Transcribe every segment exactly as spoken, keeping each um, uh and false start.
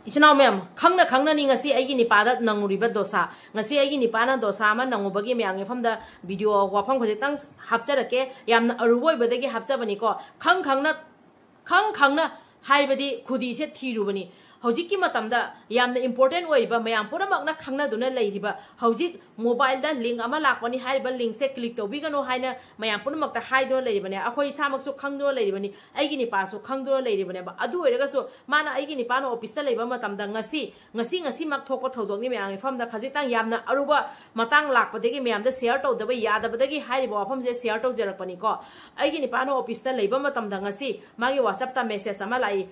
ꯏꯆꯤꯟ ꯏꯅꯥꯎ ꯃꯌꯥꯝ, ꯈꯪꯅ ꯈꯪꯅꯅꯤ ꯉꯁꯤ ꯑꯩꯒꯤ ꯅꯤꯄꯥꯗ ꯅꯪꯉꯨꯔꯤꯕ ꯗꯣꯁꯥ꯫ ꯉꯁꯤ ꯑꯩꯒꯤ ꯅꯤꯄꯥꯅ ꯗꯣꯁꯥ ꯑꯃ ꯅꯪꯉꯨꯕꯒꯤ ꯃꯌꯥꯝꯒꯤ ꯃꯐꯝꯗ ꯚꯤꯗꯤꯑꯣ ꯋꯥꯐꯝ ꯈꯖꯤꯛꯇꯪ ꯍꯥꯞꯆꯔꯛꯀꯦ꯫ ꯌꯥꯝꯅ ꯑꯔꯨꯕ ꯑꯣꯏꯕꯗꯒꯤ ꯍꯥꯞꯆꯕꯅꯤꯀꯣ꯫ ꯈꯪ ꯈꯪꯅ, ꯈꯪ ꯈꯪꯅ ꯍꯥꯏꯕꯗꯤ ꯈꯨꯗꯤꯁꯦ ꯊꯤꯔꯨꯕꯅꯤ꯫ ꯍꯧꯖꯤꯛꯀꯤ ꯃꯇꯝꯗ ꯌꯥꯝꯅ ꯏꯝꯄꯣꯔꯇꯦꯟ ꯑꯣꯏꯔꯤꯕ, ꯃꯌꯥꯝ ꯄꯨꯝꯅꯃꯛꯅ ꯈꯪꯅꯗꯨꯅ ꯂꯩꯔꯤꯕ, ꯍꯧꯖꯤꯛ ꯃꯣꯕꯥꯏꯜꯗ ꯂꯤꯡ ꯑꯃ ꯂꯥꯛꯄꯅꯤ, ꯍꯥꯏꯔꯤꯕ ꯂꯤꯡꯁꯦ ꯀ꯭ꯂꯤꯛ ꯇꯧꯕꯤꯒꯅꯨ ꯍꯥꯏꯅ ꯃꯌꯥꯝ ꯄꯨꯝꯅꯃꯛꯇ ꯍꯥꯏꯗꯨꯅ ꯂꯩꯔꯤꯕꯅꯦ꯫ ꯑꯩꯈꯣꯏ ꯏꯁꯥꯃꯛꯁꯨ ꯈꯪꯗꯨꯅ ꯂꯩꯔꯤꯕꯅꯤ, ꯑꯩꯒꯤ ꯅꯤꯄꯥꯁꯨ ꯈꯪꯗꯨꯅ ꯂꯩꯔꯤꯕꯅꯦꯕ꯫ ꯑꯗꯨ ꯑꯣꯏꯔꯒꯁꯨ ꯃꯥꯅ, ꯑꯩꯒꯤ ꯅꯤꯄꯥꯅ ꯑꯣꯐꯤꯁꯇ ꯂꯩꯕ ꯃꯇꯝꯗ ꯉꯁꯤ, ꯉꯁꯤ, ꯉꯁꯤꯃꯛ ꯊꯣꯛꯄ ꯊꯧꯗꯣꯛꯅꯤ ꯃꯌꯥꯝꯒꯤ ꯃꯐꯝꯗ ꯈꯖꯤꯛꯇꯪ ꯌꯥꯝꯅ ꯑꯔꯨꯕ ꯃꯇꯥꯡ ꯂꯥꯛꯄꯗꯒꯤ ꯃꯌꯥꯝꯗ ꯁꯤꯌꯔ ꯇꯧꯗꯕ ꯌꯥꯗꯕꯗꯒꯤ ꯍꯥꯏꯔꯤꯕ ꯋꯥꯐꯝꯁꯦ ꯁꯤꯌꯔ ꯇꯧꯖꯔꯛꯄꯅꯤꯀꯣ꯫ ꯑꯩꯒꯤ ꯅꯤꯄꯥꯅ ꯑꯣꯐꯤꯁꯇ ꯂꯩꯕ ꯃꯇꯝꯗ ꯉꯁꯤ ꯃꯥꯒꯤ ꯋꯥꯆꯞꯇ ꯃꯦꯁꯦꯖ ꯑꯃ ꯂꯥꯛꯏ꯫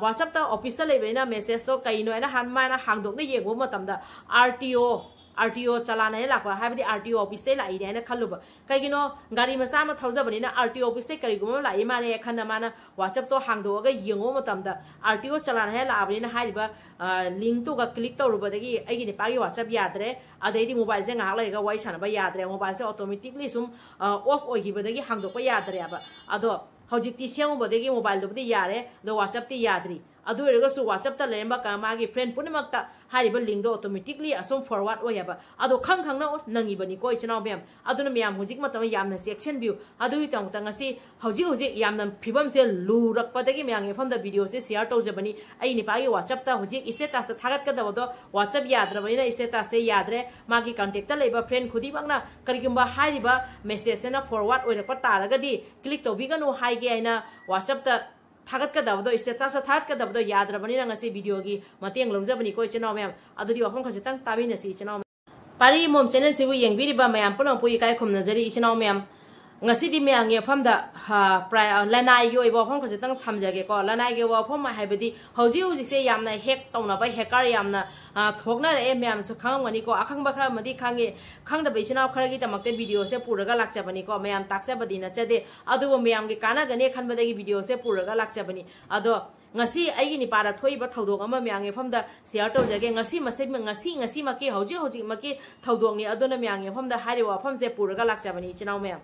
ꯋꯥꯆꯞꯇ ꯑꯣꯐꯤꯁꯇ ꯂꯩꯕꯅꯤꯅ ꯃꯦꯁꯦꯖꯇꯣ ꯀꯩꯅꯣ ꯍꯥꯏꯅ ꯍꯥꯟ-, ꯃꯥꯅ ꯍꯥꯡꯗꯣꯛꯅ ꯌꯦꯡꯕ ꯃꯇꯝꯗ RTO, RTO ꯆꯂꯥꯟ ꯍꯥꯏꯅ ꯂꯥꯛꯄ, ꯍꯥꯏꯕꯗꯤ RTO ꯑꯣꯐꯤꯁꯇꯩ ꯂꯥꯛꯏꯅꯦ ꯍꯥꯏꯅ ꯈꯜꯂꯨꯕ꯫ ꯀꯩꯒꯤꯅꯣ, ꯒꯥꯔꯤ ꯃꯆꯥ ꯑꯃ ꯊꯧꯖꯕꯅꯤꯅ RTO ꯑꯣꯐꯤꯁꯇꯩ ꯀꯔꯤꯒꯨꯝꯕ ꯑꯃ ꯂꯥꯛꯏ ꯃꯥꯜꯂꯦ ꯈꯟꯅ ꯃꯥꯅ ꯋꯥꯆꯞꯇꯣ ꯍꯥꯡꯗꯣꯛꯑꯒ ꯌꯦꯡꯉꯨꯕ ꯃꯇꯝꯗ RTO ꯆꯂꯥꯟ ꯍꯥꯏꯅ ꯂꯥꯛꯑꯕꯅꯤꯅ ꯍꯥꯏꯔꯤꯕ, ꯑ, ꯂꯤꯡꯇꯨꯒ ꯀ꯭ꯂꯤꯛ ꯇꯧꯔꯨꯕꯗꯒꯤ ꯑꯩꯒꯤ ꯅꯤꯄꯥꯒꯤ ꯋꯥꯆꯞ ꯌꯥꯗ꯭ꯔꯦ꯫ ꯑꯗꯩꯗꯤ ꯃꯣꯕꯥꯏꯜꯁꯦ ꯉꯥꯏꯍꯥꯛ ꯂꯩꯔꯒ ꯋꯥꯔꯤ ꯁꯥꯟꯅꯕ ꯌꯥꯗ꯭ꯔꯦ꯫ ꯃꯣꯕꯥꯏꯜꯁꯦ ꯑꯣꯇꯣꯃꯦꯇꯤꯛꯂꯤ ꯁꯨꯝ, ꯑ, ꯑꯣꯐ ꯑꯣꯏꯈꯤꯕꯗꯒꯤ ꯍꯥꯡꯗꯣꯛꯄ ꯌꯥꯗ꯭ꯔꯦꯕ꯫ ꯑꯗꯣ ꯍꯧꯖꯤꯛꯇꯤ ꯁꯦꯝꯃꯨꯕꯗꯒꯤ ꯃꯣꯕꯥꯏꯜꯗꯨꯕꯨꯗꯤ ꯌꯥꯔꯦ, ꯑꯗꯣ ꯋꯥꯆꯞꯇꯤ ꯌꯥꯗ꯭ꯔꯤ꯫ ꯑꯗꯨ ꯑꯣꯏꯔꯒꯁꯨ ꯋꯥꯆꯞꯇ ꯂꯩꯔꯝꯕ ꯀ-, ꯃꯥꯒꯤ ꯐ꯭ꯔꯦꯟ ꯄꯨꯝꯅꯃꯛꯇ ꯍꯥꯏꯔꯤꯕ ꯂꯤꯡꯗꯣ ꯑꯣꯇꯣꯃꯦꯇꯤꯛꯂꯤ ꯑꯁꯨꯝ ꯐꯣꯔꯋꯥꯔꯗ ꯑꯣꯏ ꯍꯥꯏꯕ꯫ ꯑꯗꯣ ꯈꯪ ꯈꯪꯅ ꯅꯪꯉꯤꯕꯅꯤꯀꯣ, ꯏꯆꯤꯟ ꯏꯅꯥꯎ ꯃꯌꯥꯝ꯫ ꯑꯗꯨꯅ ꯃꯌꯥꯝ ꯍꯧꯖꯤꯛ ꯃꯇꯝꯗ ꯌꯥꯝꯅ ꯆꯦꯛꯁꯤꯟꯕꯤꯌꯨ꯫ ꯑꯗꯨꯒꯤꯗꯃꯛꯇ ꯉꯁꯤ ꯍꯧꯖꯤꯛ ꯍꯧꯖꯤꯛ ꯌꯥꯝꯅ ꯐꯤꯕꯝꯁꯦ ꯂꯨꯔꯛꯄꯗꯒꯤ ꯃꯌꯥꯝꯒꯤ ꯃꯐꯝꯗ ꯚꯤꯗꯤꯑꯣꯁꯦ ꯁꯤꯌꯔ ꯇꯧꯖꯕꯅꯤ꯫ ꯑꯩ ꯅꯤꯄꯥꯒꯤ ꯋꯥꯆꯞꯇ ꯍꯧꯖꯤꯛ ꯏꯁꯇꯦꯇꯁꯇ ꯊꯥꯒꯠꯀꯗꯕꯗꯣ ꯋꯥꯆꯞ ꯌꯥꯗ꯭ꯔꯕꯅꯤꯅ ꯏꯁꯇꯦꯇꯁꯁꯦ ꯌꯥꯗ꯭ꯔꯦ꯫ ꯃꯥꯒꯤ ꯀꯟꯇꯦꯛꯇ ꯂꯩꯕ ꯐ꯭ꯔꯦꯟ ꯈꯨꯗꯤꯡꯃꯛꯅ ꯀꯔꯤꯒꯨꯝꯕ ꯍꯥꯏꯔꯤꯕ ꯃꯦꯁꯦꯖꯁꯤꯅ ꯐꯣꯔꯋꯥꯔꯗ ꯑꯣꯏꯔꯛꯄ ꯇꯥꯔꯒꯗꯤ ꯀ꯭ꯂꯤꯛ ꯇꯧꯕꯤꯒꯅꯨ ꯍꯥꯏꯒꯦ ꯍꯥꯏꯅ ꯋꯥꯆꯞꯇ ꯊꯥꯒꯠꯀꯗꯕꯗꯣ, ꯏꯁꯇꯦꯇꯁꯇ ꯊꯥꯒꯠꯀꯗꯕꯗꯣ ꯌꯥꯗ꯭ꯔꯕꯅꯤꯅ ꯉꯁꯤ ꯚꯤꯗꯤꯑꯣꯒꯤ ꯃꯇꯦꯡ ꯂꯧꯖꯕꯅꯤꯀꯣ, ꯏꯆꯤꯟ ꯏꯅꯥꯎ ꯃꯌꯥꯝ꯫ ꯑꯗꯨꯗꯤ ꯋꯥꯐꯝ ꯈꯖꯤꯛꯇꯪ ꯇꯥꯃꯤꯟꯅꯁꯤ, ꯏꯆꯤꯟ ꯏꯅꯥꯎ ꯃꯌꯥꯝ꯫ ꯄꯥꯔꯤ ꯃꯣꯝ ꯆꯦꯅꯦꯜꯁꯤꯕꯨ ꯌꯦꯡꯕꯤꯔꯤꯕ ꯃꯌꯥꯝ ꯄꯨꯝꯅꯃꯛꯄꯨ ꯏꯀꯥꯏ ꯈꯨꯝꯅꯖꯔꯤ, ꯏꯆꯤꯟ ꯏꯅꯥꯎ ꯃꯌꯥꯝ꯫ ꯉꯁꯤꯗꯤ ꯃꯌꯥꯝꯒꯤ ꯃꯐꯝꯗ, ꯍꯥ, ꯄ꯭ꯔꯥꯏ-, ꯑ, ꯂꯅꯥꯏꯒꯤ ꯑꯣꯏꯕ ꯋꯥꯐꯝ ꯈꯖꯤꯛꯇꯪ ꯊꯝꯖꯒꯦꯀꯣ꯫ ꯂꯅꯥꯏꯒꯤ ꯑꯣꯏꯕ ꯋꯥꯐꯝ ꯍꯥꯏꯕꯗꯤ ꯍꯧꯖꯤꯛ ꯍꯧꯖꯤꯛꯁꯦ ꯌꯥꯝꯅ ꯍꯦꯛ ꯇꯧꯅꯕ, ꯍꯦꯀꯔ ꯌꯥꯝꯅ, ꯑ, ꯊꯣꯛꯅꯔꯛꯑꯦ, ꯃꯌꯥꯝꯁꯨ ꯈꯪꯉꯝꯒꯅꯤꯀꯣ꯫ ꯑꯈꯪꯕ ꯈꯔ ꯑꯃꯗꯤ ꯈꯪꯉꯦ, ꯈꯪꯗꯕ ꯏꯆꯤꯟ ꯏꯅꯥꯎ ꯈꯔꯒꯤꯗꯃꯛꯇ ꯚꯤꯗꯤꯑꯣꯁꯦ ꯄꯨꯔꯒ ꯂꯥꯛꯆꯕꯅꯤꯀꯣ꯫ ꯃꯌꯥꯝ ꯇꯥꯛꯆꯕꯗꯤ ꯅꯠꯆꯗꯦ, ꯑꯗꯨꯕꯨ ꯃꯌꯥꯝꯒꯤ ꯀꯥꯟꯅꯒꯅꯤ ꯈꯟꯕꯗꯒꯤ ꯚꯤꯗꯤꯑꯣꯁꯦ ꯄꯨꯔꯒ ꯂꯥꯛꯆꯕꯅꯤ꯫ ꯑꯗꯣ ꯉꯁꯤ ꯑꯩꯒꯤ ꯅꯤꯄꯥꯗ ꯊꯣꯛꯏꯕ ꯊꯧꯗꯣꯛ ꯑꯃ ꯃꯌꯥꯝꯒꯤ ꯃꯐꯝꯗ ꯁꯤꯌꯔ ꯇꯧꯖꯒꯦ꯫ ꯉꯁꯤ ꯃꯁꯤ-, ꯉꯁꯤ, ꯉꯁꯤꯃꯛꯀꯤ, ꯍꯧꯖꯤꯛ ꯍꯧꯖꯤꯛꯃꯛꯀꯤ ꯊꯧꯗꯣꯛꯅꯤ꯫ ꯑꯗꯨꯅ ꯃꯌꯥꯝꯒꯤ ꯃꯐꯝꯗ ꯍꯥꯏꯔꯤꯕ ꯋꯥꯐꯝꯁꯦ ꯄꯨꯔꯒ ꯂꯥꯛꯆꯕꯅꯤ, ꯏꯆꯤꯟ ꯏꯅꯥꯎ ꯃꯌꯥꯝ꯫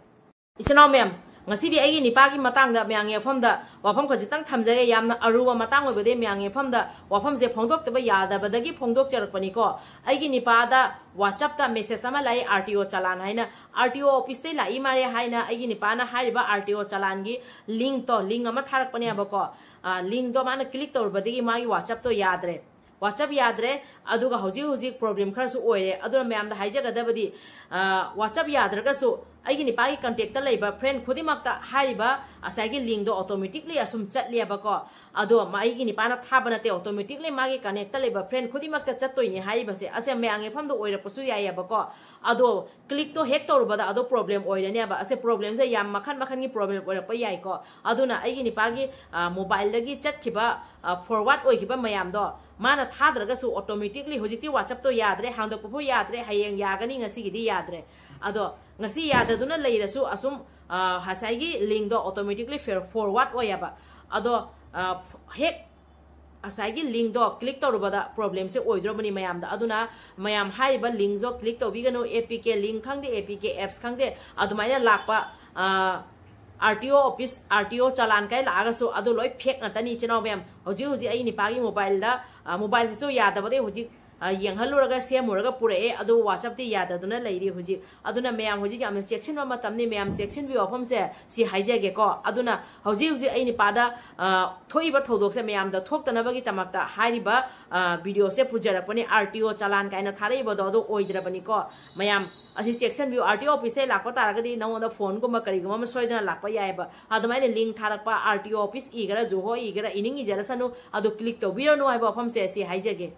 ꯏꯆꯤꯟ ꯏꯅꯥꯎ ꯃꯌꯥꯝ, ꯉꯁꯤꯗꯤ ꯑꯩꯒꯤ ꯅꯤꯄꯥꯒꯤ ꯃꯇꯥꯡꯗ ꯃꯌꯥꯝꯒꯤ ꯃꯐꯝꯗ ꯋꯥꯐꯝ ꯈꯖꯤꯛꯇꯪ ꯊꯝꯖꯒꯦ꯫ ꯌꯥꯝꯅ ꯑꯔꯨꯕ ꯃꯇꯥꯡ ꯑꯣꯏꯕꯗꯤ ꯃꯌꯥꯝꯒꯤ ꯃꯐꯝꯗ ꯋꯥꯐꯝꯁꯦ ꯐꯣꯡꯗꯣꯛꯇꯕ ꯌꯥꯗꯕꯗꯒꯤ ꯐꯣꯡꯗꯣꯛꯆꯔꯛꯄꯅꯤꯀꯣ꯫ ꯑꯩꯒꯤ ꯅꯤꯄꯥꯗ WhatsApp-ꯇ message ꯑꯃ ꯂꯥꯛꯏ, R T O ꯆꯂꯥꯟ ꯍꯥꯏꯅ꯫ R T O office-ꯇꯩ ꯂꯥꯛꯏ ꯃꯥꯜꯂꯦ ꯍꯥꯏꯅ ꯑꯩꯒꯤ ꯅꯤꯄꯥꯅ ꯍꯥꯏꯔꯤꯕ R T O ꯆꯂꯥꯟꯒꯤ link-ꯇꯣ, link ꯑꯃ ꯊꯥꯔꯛꯄꯅꯦꯕꯀꯣ꯫ ꯑ, link-ꯗꯣ ꯃꯥꯅ click ꯇꯧꯔꯨꯕꯗꯒꯤ ꯃꯥꯒꯤ WhatsApp-ꯇꯣ ꯌꯥꯗ꯭ꯔꯦ꯫ WhatsApp ꯌꯥꯗ꯭ꯔꯦ꯫ ꯑꯗꯨꯒ ꯍꯧꯖꯤꯛ ꯍꯧꯖꯤꯛ problem ꯈꯔꯁꯨ ꯑꯣꯏꯔꯦ꯫ ꯑꯗꯨꯅ ꯃꯌꯥꯝꯗ ꯍꯥꯏꯖꯒꯗꯕꯗꯤ, ꯑ, WhatsApp ꯌꯥꯗ꯭ꯔꯒꯁꯨ ꯑꯩꯒꯤ ꯅꯤꯄꯥꯒꯤ contact-ꯇ ꯂꯩꯕ friend ꯈꯨꯗꯤꯡꯃꯛꯇ ꯍꯥꯏꯔꯤꯕ ꯉꯁꯥꯏꯒꯤ link-ꯗꯣ automatically ꯑꯁꯨꯝ ꯆꯠꯂꯦꯕꯀꯣ꯫ ꯑꯗꯣ ꯃ-, ꯑꯩꯒꯤ ꯅꯤꯄꯥꯅ ꯊꯥꯕ ꯅꯠꯇꯦ, automatically ꯃꯥꯒꯤ connect-ꯇ ꯂꯩꯕ friend ꯈꯨꯗꯤꯡꯃꯛꯇ ꯆꯠꯇꯣꯏꯅꯦ ꯍꯥꯏꯔꯤꯕꯁꯦ꯫ ꯑꯁꯦ ꯃꯌꯥꯝꯒꯤ ꯃꯐꯝꯗ ꯑꯣꯏꯔꯛꯄꯁꯨ ꯌꯥꯏꯌꯦꯕꯀꯣ꯫ ꯑꯗꯣ click-ꯇꯣ ꯍꯦꯛ ꯇꯧꯔꯨꯕꯗ ꯑꯗꯣ problem ꯑꯣꯏꯔꯅꯦꯕ꯫ ꯑꯁꯦ problem-ꯁꯦ ꯌꯥꯝ ꯃꯈꯜ ꯃꯈꯜꯒꯤ problem ꯑꯣꯏꯔꯛꯄ ꯌꯥꯏꯀꯣ꯫ ꯑꯗꯨꯅ ꯑꯩꯒꯤ ꯅꯤꯄꯥꯒꯤ, ꯑ, mobile-ꯗꯒꯤ ꯆꯠꯈꯤꯕ, ꯑ, forward ꯑꯣꯏꯈꯤꯕ ꯃꯌꯥꯝꯗꯣ ꯃꯥꯅ ꯊꯥꯗ꯭ꯔꯒꯁꯨ automatically ꯍꯧꯖꯤꯛꯇꯤ WhatsApp-ꯇꯣ ꯌꯥꯗ꯭ꯔꯦ, ꯍꯥꯡꯗꯣꯛꯄ ꯐꯥꯎ ꯌꯥꯗ꯭ꯔꯦ, ꯍꯌꯦꯡ ꯌꯥꯒꯅꯤ, ꯉꯁꯤꯒꯤꯗꯤ ꯌꯥꯗ꯭ꯔꯦ꯫ ꯑꯗꯣ ꯉꯁꯤ ꯌꯥꯗꯗꯨꯅ ꯂꯩꯔꯁꯨ ꯑꯁꯨꯝ, ꯑ, ꯉꯁꯥꯏꯒꯤ link-ꯗꯣ automatically for-, forward ꯑꯣꯏꯌꯦꯕ꯫ ꯑꯗꯣ, ꯑ, ꯍꯦꯛ ꯉꯁꯥꯏꯒꯤ link-ꯗꯣ click ꯇꯧꯔꯨꯕꯗ problem-ꯁꯦ ꯑꯣꯏꯗ꯭ꯔꯕꯅꯤ ꯃꯌꯥꯝꯗ꯫ ꯑꯗꯨꯅ ꯃꯌꯥꯝ ꯍꯥꯏꯔꯤꯕ link-ꯗꯣ click ꯇꯧꯕꯤꯒꯅꯨ꯫ A P K link ꯈꯪꯗꯦ, A P K apps ꯈꯪꯗꯦ, ꯑꯗꯨꯃꯥꯏꯅ ꯂꯥꯛꯄ, ꯑ, R T O office, R T O ꯆꯂꯥꯟ ꯀꯥꯏ ꯂꯥꯛꯑꯒꯁꯨ ꯑꯗꯨ ꯂꯣꯏ fake ꯉꯥꯛꯇꯅꯤ, ꯏꯆꯤꯟ ꯏꯅꯥꯎ ꯃꯌꯥꯝ꯫ ꯍꯧꯖꯤꯛ ꯍꯧꯖꯤꯛ ꯑꯩ ꯅꯤꯄꯥꯒꯤ mobile-ꯗ, ꯑ, mobile-ꯁꯤꯁꯨ ꯌꯥꯗꯕꯗꯒꯤ ꯍꯧꯖꯤꯛ, ꯑ, ꯌꯦꯡꯍꯜꯂꯨꯔꯒ ꯁꯦꯝꯃꯨꯔꯒ ꯄꯨꯔꯛꯑꯦ, ꯑꯗꯨ WhatsApp-ꯇꯤ ꯌꯥꯗꯗꯨꯅ ꯂꯩꯔꯤ ꯍꯧꯖꯤꯛ꯫ ꯑꯗꯨꯅ ꯃꯌꯥꯝ ꯍꯧꯖꯤꯛ ꯌꯥꯝꯅ ꯆꯦꯛꯁꯤꯟꯕ ꯃꯇꯝꯅꯤ, ꯃꯌꯥꯝ ꯆꯦꯛꯁꯤꯟꯕꯤꯌꯨ꯫ ꯋꯥꯐꯝꯁꯦ ꯁꯤ ꯍꯥꯏꯖꯒꯦꯀꯣ꯫ ꯑꯗꯨꯅ ꯍꯧꯖꯤꯛ ꯍꯧꯖꯤꯛ ꯑꯩ ꯅꯤꯄꯥꯗ, ꯑ, ꯊꯣꯛꯏꯕ ꯊꯧꯗꯣꯛꯁꯦ ꯃꯌꯥꯝꯗ ꯊꯣꯛꯇꯅꯕꯒꯤꯗꯃꯛꯇ ꯍꯥꯏꯔꯤꯕ, ꯑ, video-ꯁꯦ ꯄꯨꯖꯔꯛꯄꯅꯤ꯫ R T O ꯆꯂꯥꯟ ꯀꯥꯏꯅ ꯊꯥꯔꯛꯏꯕꯗꯣ ꯑꯗꯨ ꯑꯣꯏꯗ꯭ꯔꯕꯅꯤꯀꯣ꯫ ꯃꯌꯥꯝ ꯑꯁꯤ ꯆꯦꯛꯁꯤꯟꯕꯤꯌꯨ꯫ R T O office-ꯇꯩ ꯂꯥꯛꯄ ꯇꯥꯔꯒꯗꯤ ꯅꯉꯣꯟꯗ phone-ꯒꯨꯝꯕ ꯀꯔꯤꯒꯨꯝꯕ ꯑꯃ ꯁꯣꯏꯗꯅ ꯂꯥꯛꯄ ꯌꯥꯏꯑꯕ꯫ ꯑꯗꯨꯃꯥꯏꯅ link ꯊꯥꯔꯛꯄ, R T O office ꯏꯒꯦꯔꯥ, ꯖꯨꯍꯣ ꯏꯒꯦꯔꯥ, ꯏꯅꯤꯡ ꯏꯖꯔꯁꯅꯨ, ꯑꯗꯨ click ꯇꯧꯕꯤꯔꯅꯨ ꯍꯥꯏꯕ ꯋꯥꯐꯝꯁꯦ ꯑꯁꯤ ꯍꯥꯏꯖꯒꯦ꯫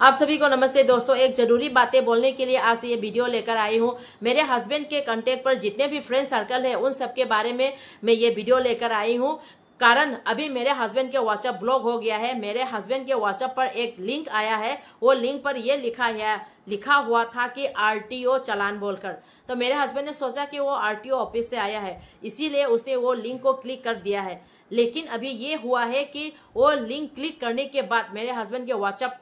आप सभी को नमस्ते दोस्तों, एक जरूरी बातें बोलने के लिए आज ये video लेकर आई हूँ। मेरे husband के contact पर जितने भी friend circle है, उन सब के बारे में मैं ये video लेकर आई हूँ। कारण अभी मेरे husband के WhatsApp block हो गया है। मेरे husband के WhatsApp पर एक link आया है, वो link पर ये लिखा है, लिखा हुआ था कि R T O चालान बोलकर। तो मेरे husband ने सोचा कि वो R T O office से आया है, इसीलिए उसने वो link को click कर दिया है। लेकिन अभी ये हुआ है कि वो link click करने के बाद मेरे husband के WhatsApp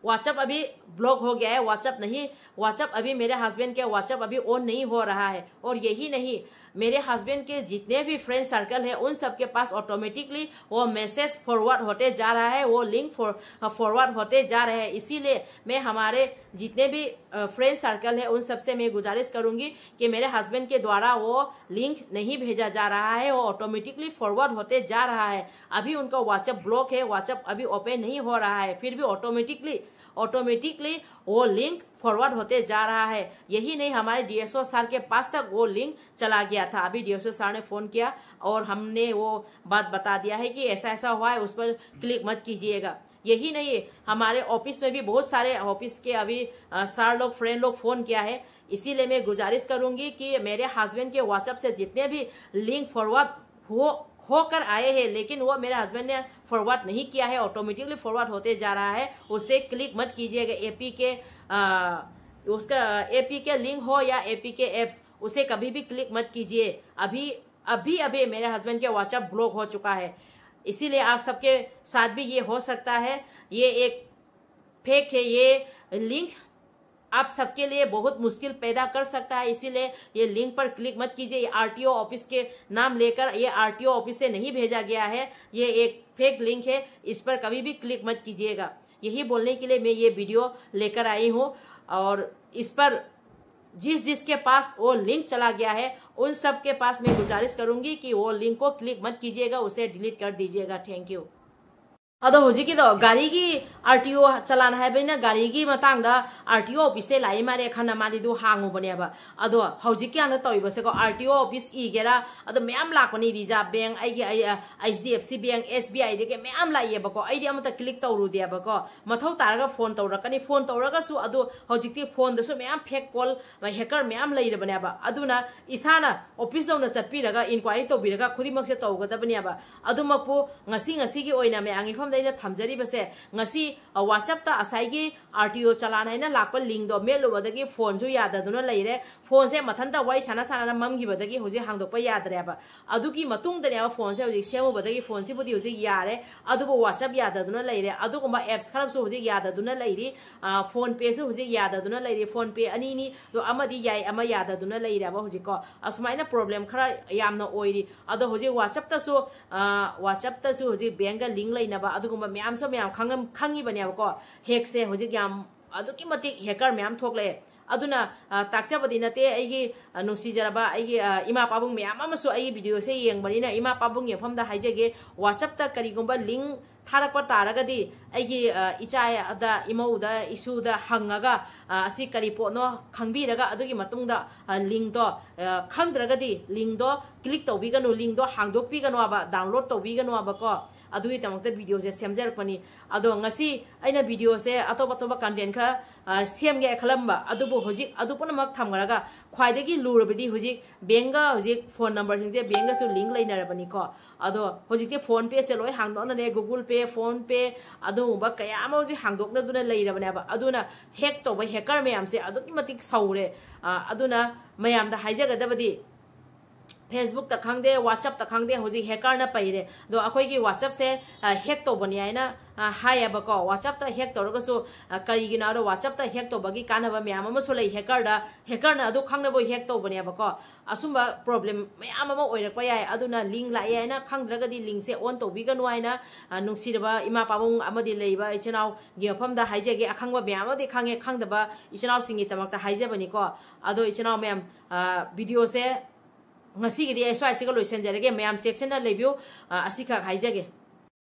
WhatsApp अभी ब्लॉक हो गया है, WhatsApp नहीं, WhatsApp अभी मेरे हस्बैंड के WhatsApp अभी ऑन नहीं हो रहा है। और यही नहीं, मेरे हस्बैंड के जितने भी फ्रेंड सर्कल है उन सब के पास ऑटोमेटिकली वो मैसेज फॉरवर्ड होते जा रहा है, वो लिंक फॉरवर्ड होते जा रहे हैं। इसीलिए मैं हमारे जितने भी फ्रेंड सर्कल है उन सब से मैं गुजारिश करूंगी कि मेरे हस्बैंड के द्वारा वो लिंक नहीं भेजा जा रहा है, वो ऑटोमेटिकली फॉरवर्ड होते जा रहा है। अभी उनका WhatsApp ब्लॉक है, WhatsApp अभी ओपन नहीं हो रहा है, फिर भी ऑटोमेटिकली ऑटोमेटिकली वो लिंक फॉरवर्ड होते जा रहा है। यही नहीं, हमारे डीएसओ सर के पास तक वो लिंक चला गया था। अभी डीएसओ सर ने फ़ोन किया और हमने वो बात बता दिया है कि ऐसा ऐसा हुआ है, उस पर क्लिक मत कीजिएगा। यही नहीं, हमारे ऑफिस में भी बहुत सारे ऑफिस के अभी सर लोग, फ्रेंड लोग फ़ोन किया है। इसीलिए मैं गुजारिश करूंगी कि मेरे हस्बैंड के WhatsApp से जितने भी लिंक फॉरवर्ड हो होकर आए हैं, लेकिन वो मेरे हस्बैंड ने फॉरवर्ड नहीं किया है, ऑटोमेटिकली फॉरवर्ड होते जा रहा है, उसे क्लिक मत कीजिएगा। एपी के आ, उसका एपी के लिंक हो या एपी के एप्स, उसे कभी भी क्लिक मत कीजिए। अभी अभी अभी मेरे हस्बैंड के WhatsApp ब्लॉक हो चुका है, इसीलिए आप सबके साथ भी ये हो सकता है। ये एक फेक है, ये लिंक आप सबके लिए बहुत मुश्किल पैदा कर सकता है। इसीलिए ये लिंक पर क्लिक मत कीजिए। ये आरटीओ ऑफिस के नाम लेकर, ये आरटीओ ऑफिस से नहीं भेजा गया है, ये एक फेक लिंक है, इस पर कभी भी क्लिक मत कीजिएगा। यही बोलने के लिए मैं ये वीडियो लेकर आई हूँ। और इस पर जिस जिसके पास वो लिंक चला गया है, उन सब के पास मैं गुजारिश करूंगी कि वो लिंक को क्लिक मत कीजिएगा, उसे डिलीट कर दीजिएगा। Thank you. ꯑꯗꯣ ꯍꯧꯖꯤꯛꯀꯤꯗꯣ ꯒꯥꯔꯤꯒꯤ ꯑꯥꯔ ꯇꯤ ꯑꯣ ꯆꯂꯥꯟ ꯍꯥꯏꯕꯅꯤꯅ ꯒꯥꯔꯤꯒꯤ ꯃꯇꯥꯡꯗ ꯑꯥꯔ ꯇꯤ ꯑꯣ ꯑꯣꯐꯤꯁꯇꯩ ꯂꯥꯛꯏ ꯃꯥꯜꯂꯦ ꯈꯟꯅ ꯃꯥꯗꯤ ꯑꯗꯨ ꯍꯥꯡꯉꯨꯕꯅꯦꯕ꯫ ꯑꯗꯣ ꯍꯧꯖꯤꯛꯀꯤ ꯍꯥꯟꯅ ꯇꯧꯔꯤꯕꯁꯦꯀꯣ, ꯑꯥꯔ ꯇꯤ ꯑꯣ ꯑꯣꯐꯤꯁ ꯏꯒꯦꯔꯥ, ꯑꯗꯣ ꯃꯌꯥꯝ ꯂꯥꯛꯄꯅꯤ, ꯔꯤꯖꯥꯔꯚ ꯕꯦꯡ, ꯑꯩꯒꯤ ꯑꯩ H D F C bank, S B ꯑꯥꯏꯗꯒꯤ ꯃꯌꯥꯝ ꯂꯥꯛꯏꯑꯕꯀꯣ꯫ ꯑꯩꯗꯤ ꯑꯃꯠꯇ ꯀ꯭ꯂꯤꯛ ꯇꯧꯔꯨꯗꯦꯕꯀꯣ꯫ ꯃꯊꯧ ꯇꯥꯔꯒ ꯐꯣꯟ ꯇꯧꯔꯛꯀꯅꯤ, ꯐꯣꯟ ꯇꯧꯔꯒꯁꯨ ꯑꯗꯨ ꯍꯧꯖꯤꯛꯇꯤ ꯐꯣꯟꯗꯁꯨ ꯃꯌꯥꯝ ꯐꯦꯛ ꯀꯣꯜ, ꯍꯦꯀꯔ ꯃꯌꯥꯝ ꯂꯩꯔꯕꯅꯦꯕ꯫ ꯑꯗꯨꯅ ꯏꯁꯥꯅ ꯑꯣꯐꯤꯁ ꯌꯧꯅ ꯆꯠꯄꯤꯔꯒ ꯏꯟꯀ꯭ꯋꯥꯏꯔꯤ ꯇꯧꯕꯤꯔꯒ ꯈꯨꯗꯤꯡꯃꯛꯁꯦ ꯇꯧꯒꯗꯕꯅꯦꯕ꯫ ꯑꯗꯨꯃꯛꯄꯨ ꯉꯁꯤ ꯉꯁꯤꯒꯤ ꯑꯣꯏꯅ ꯃꯌꯥꯝꯒꯤ ꯃꯐꯝꯗ ꯑꯩꯅ ꯊꯝꯖꯔꯤꯕꯁꯦ, ꯉꯁꯤ ꯋꯥꯆꯞꯇ ꯉꯁꯥꯏꯒꯤ ꯑꯥꯔ ꯇꯤ ꯑꯣ ꯆꯂꯥꯟ ꯍꯥꯏꯅ ꯂꯥꯛꯄ ꯂꯤꯡꯗꯣ ꯃꯦꯠꯂꯨꯕꯗꯒꯤ ꯐꯣꯟꯁꯨ ꯌꯥꯗꯗꯨꯅ ꯂꯩꯔꯦ꯫ ꯐꯣꯟꯁꯦ ꯃꯊꯟꯇ ꯋꯥꯔꯤ ꯁꯥꯟꯅ ꯁꯥꯟꯅꯅ ꯃꯝꯈꯤꯕꯗꯒꯤ ꯍꯧꯖꯤꯛ ꯍꯥꯡꯗꯣꯛꯄ ꯌꯥꯗ꯭ꯔꯦꯕ꯫ ꯑꯗꯨꯒꯤ ꯃꯇꯨꯡꯗꯅꯦꯕ ꯐꯣꯟꯁꯦ ꯍꯧꯖꯤꯛ ꯁꯦꯝꯃꯨꯕꯗꯒꯤ ꯐꯣꯟꯁꯤꯕꯨꯗꯤ ꯍꯧꯖꯤꯛ ꯌꯥꯔꯦ, ꯑꯗꯨꯕꯨ ꯋꯥꯆꯞ ꯌꯥꯗꯗꯨꯅ ꯂꯩꯔꯦ꯫ ꯑꯗꯨꯒꯨꯝꯕ ꯑꯦꯞꯁ ꯈꯔꯁꯨ ꯍꯧꯖꯤꯛ ꯌꯥꯗꯗꯨꯅ ꯂꯩꯔꯤ꯫ ꯐꯣꯟ ꯄꯦꯁꯨ ꯍꯧꯖꯤꯛ ꯌꯥꯗꯗꯨꯅ ꯂꯩꯔꯤ꯫ ꯐꯣꯟ ꯄꯦ ꯑꯅꯤꯅꯤ, ꯑꯗꯣ ꯑꯃꯗꯤ ꯌꯥꯏ, ꯑꯃ ꯌꯥꯗꯗꯨꯅ ꯂꯩꯔꯦꯕ ꯍꯧꯖꯤꯛꯀꯣ꯫ ꯑꯁꯨꯃꯥꯏꯅ ꯄ꯭ꯔꯣꯕ꯭ꯂꯦꯝ ꯈꯔ ꯌꯥꯝꯅ ꯑꯣꯏꯔꯤ꯫ ꯑꯗꯣ ꯍꯧꯖꯤꯛ ꯋꯥꯆꯞꯇꯁꯨ ꯋꯥꯆꯞꯇꯁꯨ ꯍꯧꯖꯤꯛ ꯕꯦꯡꯒ ꯂꯤꯡ ꯂꯩꯅꯕ ꯑꯗꯨꯒꯨꯝꯕ ꯃꯌꯥꯝꯁꯨ ꯃꯌꯥꯝ ꯈꯪꯉꯝ- ꯈꯪꯉꯤꯕꯅꯦꯕꯀꯣ꯫ ꯍꯦꯛꯁꯦ ꯍꯧꯖꯤꯛ ꯌꯥꯝ ꯑꯗꯨꯛꯀꯤ ꯃꯇꯤꯛ ꯍꯦꯀꯔ ꯃꯌꯥꯝ ꯊꯣꯛꯂꯛꯑꯦ꯫ ꯑꯗꯨꯅ ꯇꯥꯛꯆꯕꯗꯤ ꯅꯠꯇꯦ, ꯑꯩꯒꯤ ꯅꯨꯡꯁꯤꯖꯔꯕ ꯑꯩꯒꯤ ꯏꯃꯥ ꯄꯥꯕꯨꯡ ꯃꯌꯥꯝ ꯑꯃꯁꯨ ꯑꯩꯒꯤ ꯚꯤꯗꯤꯑꯣꯁꯦ ꯌꯦꯡꯕꯅꯤꯅ ꯏꯃꯥ ꯄꯥꯕꯨꯡꯒꯤ ꯃꯐꯝꯗ ꯍꯥꯏꯖꯒꯦ, ꯋꯥꯆꯞꯇ ꯀꯔꯤꯒꯨꯝꯕ ꯂꯤꯡ ꯊꯥꯔꯛꯄ ꯇꯥꯔꯒꯗꯤ ꯑꯩꯒꯤ ꯏꯆꯥꯗ, ꯏꯃꯧꯗ, ꯏꯁꯨꯗ ꯍꯪꯉꯒ ꯑꯁꯤ ꯀꯔꯤ ꯄꯣꯠꯅꯣ ꯈꯪꯕꯤꯔꯒ ꯑꯗꯨꯒꯤ ꯃꯇꯨꯡꯗ ꯂꯤꯡꯗꯣ, ꯈꯪꯗ꯭ꯔꯒꯗꯤ ꯂꯤꯡꯗꯣ ꯀ꯭ꯂꯤꯛ ꯇꯧꯕꯤꯒꯅꯨ, ꯂꯤꯡꯗꯣ ꯍꯥꯡꯗꯣꯛꯄꯤꯒꯅꯣꯕ, ꯗꯥꯎꯟꯂꯣꯗ ꯇꯧꯕꯤꯒꯅꯣꯕꯀꯣ꯫ ꯑꯗꯨꯒꯤꯗꯃꯛꯇ ꯚꯤꯗꯤꯑꯣꯁꯦ ꯁꯦꯝꯖꯔꯛꯄꯅꯤ꯫ ꯑꯗꯣ ꯉꯁꯤ ꯑꯩꯅ ꯚꯤꯗꯤꯑꯣꯁꯦ ꯑꯇꯣꯞ ꯑꯇꯣꯞꯄ ꯀꯟꯇꯦꯟ ꯈꯔ ꯁꯦꯝꯒꯦ ꯈꯜꯂꯝꯕ, ꯑꯗꯨꯕꯨ ꯍꯧꯖꯤꯛ ꯑꯗꯨ ꯄꯨꯝꯅꯃꯛ ꯊꯝꯈ꯭ꯔꯒ ꯈ꯭ꯋꯥꯏꯗꯒꯤ ꯂꯨꯔꯕꯗꯤ ꯍꯧꯖꯤꯛ ꯕꯦꯡꯒ ꯍꯧꯖꯤꯛ ꯐꯣꯟ ꯅꯝꯕꯔꯁꯤꯡꯁꯦ ꯕꯦꯡꯒꯁꯨ ꯂꯤꯡ ꯂꯩꯅꯔꯕꯅꯤꯀꯣ꯫ ꯑꯗꯣ ꯍꯧꯖꯤꯛꯇꯤ ꯐꯣꯟ ꯄꯦꯁꯦ ꯂꯣꯏ ꯍꯥꯡꯗꯣꯛꯅꯔꯦ, ꯒꯨꯒꯜ ꯄꯦ, ꯐꯣꯟ ꯄꯦ, ꯑꯗꯨꯒꯨꯝꯕ ꯀꯌꯥ ꯑꯃ ꯍꯧꯖꯤꯛ ꯍꯥꯡꯗꯣꯛꯅꯗꯨꯅ ꯂꯩꯔꯕꯅꯦꯕ꯫ ꯑꯗꯨꯅ ꯍꯦꯛ ꯇꯧꯕ ꯍꯦꯀꯔ ꯃꯌꯥꯝꯁꯦ ꯑꯗꯨꯛꯀꯤ ꯃꯇꯤꯛ ꯁꯧꯔꯦ꯫ ꯑꯗꯨꯅ ꯃꯌꯥꯝꯗ ꯍꯥꯏꯖꯒꯗꯕꯗꯤ, ꯐꯦꯁꯕꯨꯛꯇ ꯈꯪꯗꯦ, ꯋꯥꯆꯞꯇ ꯈꯪꯗꯦ, ꯍꯧꯖꯤꯛ ꯍꯦꯀꯔꯅ ꯄꯩꯔꯦ꯫ ꯑꯗꯣ ꯑꯩꯈꯣꯏꯒꯤ ꯋꯥꯆꯞꯁꯦ ꯍꯦꯛ ꯇꯧꯕꯅꯤ ꯍꯥꯏꯅ ꯍꯥꯏꯌꯦꯕꯀꯣ꯫ ꯋꯥꯆꯞꯇ ꯍꯦꯛ ꯇꯧꯔꯒꯁꯨ ꯀꯔꯤꯒꯤꯅꯣ ꯍꯥꯏꯔꯣ, ꯋꯥꯆꯞꯇ ꯍꯦꯛ ꯇꯧꯕꯒꯤ ꯀꯥꯟꯅꯕ ꯃꯌꯥꯝ ꯑꯃꯁꯨ ꯂꯩ꯫ ꯍꯦꯀꯔꯗ, ꯍꯦꯀꯔꯅ ꯑꯗꯨ ꯈꯪꯅꯕ ꯍꯦꯛ ꯇꯧꯕꯅꯦꯕꯀꯣ꯫ ꯑꯁꯨꯝꯕ ꯄ꯭ꯔꯣꯕ꯭ꯂꯦꯝ ꯃꯌꯥꯝ ꯑꯃ ꯑꯣꯏꯔꯛꯄ ꯌꯥꯏ꯫ ꯑꯗꯨꯅ ꯂꯤꯡ ꯂꯥꯛꯑꯦ ꯍꯥꯏꯅ ꯈꯪꯗ꯭ꯔꯒꯗꯤ ꯂꯤꯡꯁꯦ ꯑꯣꯟ ꯇꯧꯕꯤꯒꯅꯨ ꯍꯥꯏꯅ ꯅꯨꯡꯁꯤꯔꯕ ꯏꯃꯥ ꯄꯥꯕꯨꯡ ꯑꯃꯗꯤ ꯂꯩꯕ ꯏꯆꯤꯟ ꯏꯅꯥꯎꯒꯤ ꯃꯐꯝꯗ ꯍꯥꯏꯖꯒꯦ꯫ ꯑꯈꯪꯕ ꯃꯌꯥꯝ ꯑꯃꯗꯤ ꯈꯪꯉꯦ, ꯈꯪꯗꯕ ꯏꯆꯤꯟ ꯏꯅꯥꯎꯁꯤꯡꯒꯤꯗꯃꯛꯇ ꯍꯥꯏꯖꯕꯅꯤꯀꯣ꯫ ꯑꯗꯣ ꯏꯆꯤꯟ ꯏꯅꯥꯎ ꯃꯌꯥꯝ, ꯚꯤꯗꯤꯑꯣꯁꯦ ꯉꯁꯤꯒꯤꯗꯤ ꯑꯩ ꯁ꯭ꯋꯥꯏꯁꯤꯒ ꯂꯣꯏꯁꯤꯟꯖꯔꯒꯦ꯫ ꯃꯌꯥꯝ ꯆꯦꯛꯁꯤꯟꯅ ꯂꯩꯕꯤꯌꯨ꯫ ꯑꯁꯤꯈꯛ ꯍꯥꯏꯖꯒꯦ꯫